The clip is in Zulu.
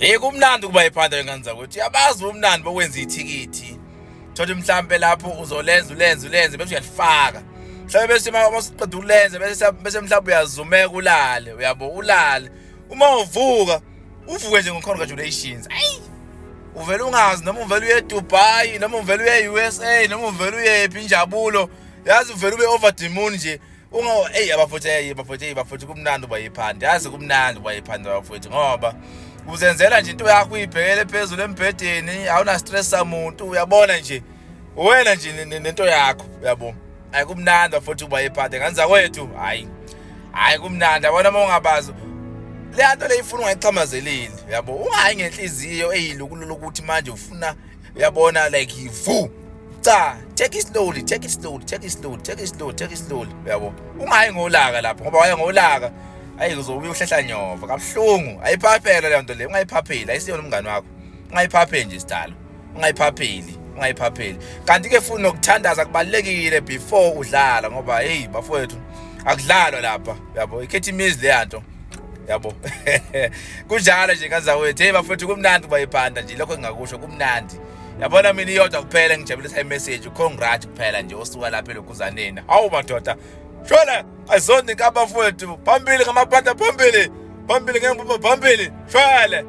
Hey, kumnandi ukuba iphanda ngane zakwethu. Yabazi ubumnandi bokwenza ithikithi. Thola mhlambe lapho uzolenza ulenze ulenze bese uyalifaka. Mhlawumbe bese uma usuqeda ukulenza bese mhlawumbe uyazumeka ulale, uyabo, ulale. Uma uvuka uvuke nje ngo-congratulations. Ayi! Uvele ungazi noma uvele uye eDubai noma uvele uye e-USA noma uvele uyephi injabulo. Yazi uvele ube over the moon nje. Unga hey abafowethu, hey bafowethu, hey bafowethu, kumnandi uba yiphanda. Yazi kumnandi uba yiphanda bafowethu ngoba uzenzela nje into yakho uyibhekele phezulu embhedeni, awuna stress samuntu, uyabona nje. Wena nje nento yakho, uyabo. Hayi kumnandi bafowethu uba yiphanda. Ngane zakwethu, hayi. Hayi kumnandi, yabona uma ungabazi le nto le ifuna ungayixhamazeleli, uyabo. Ungayi ngenhliziyo eyilukulula ukuthi manje ufuna, uyabona, like vu. Cha, take it slowly, take it slowly, take it slowly, take it slowly, take it slowly, uyabo. Ungayi ngolaka lapho ngoba waye ngolaka. Ayi uzobuya uhlehla nyova kabuhlungu. Ayiphaphela le nto le, ungayiphapheli, ayisiyona umngani wakho. Ungayiphapheli nje sidalo. Ungayiphapheli, ungayiphapheli. Kanti ke futhi nokuthandaza kubalekile before udlala ngoba hey bafowethu akudlalwa lapha, uyabo. Ikhetha imizi le nto. Yabo. Kunjalo nje ngane zakwethu. Hey bafowethu kumnandi kuba iphanda nje, lokho engingakusho kumnandi. Yabona mina iyodwa kuphela engijabulisa imessage, congrats kuphela nje osuka lapha elokhuzaneni. Hawu madoda. Shona azondi nkabafowethu phambili ngamaphanda phambili. Phambili ngempupho phambili. Shwele.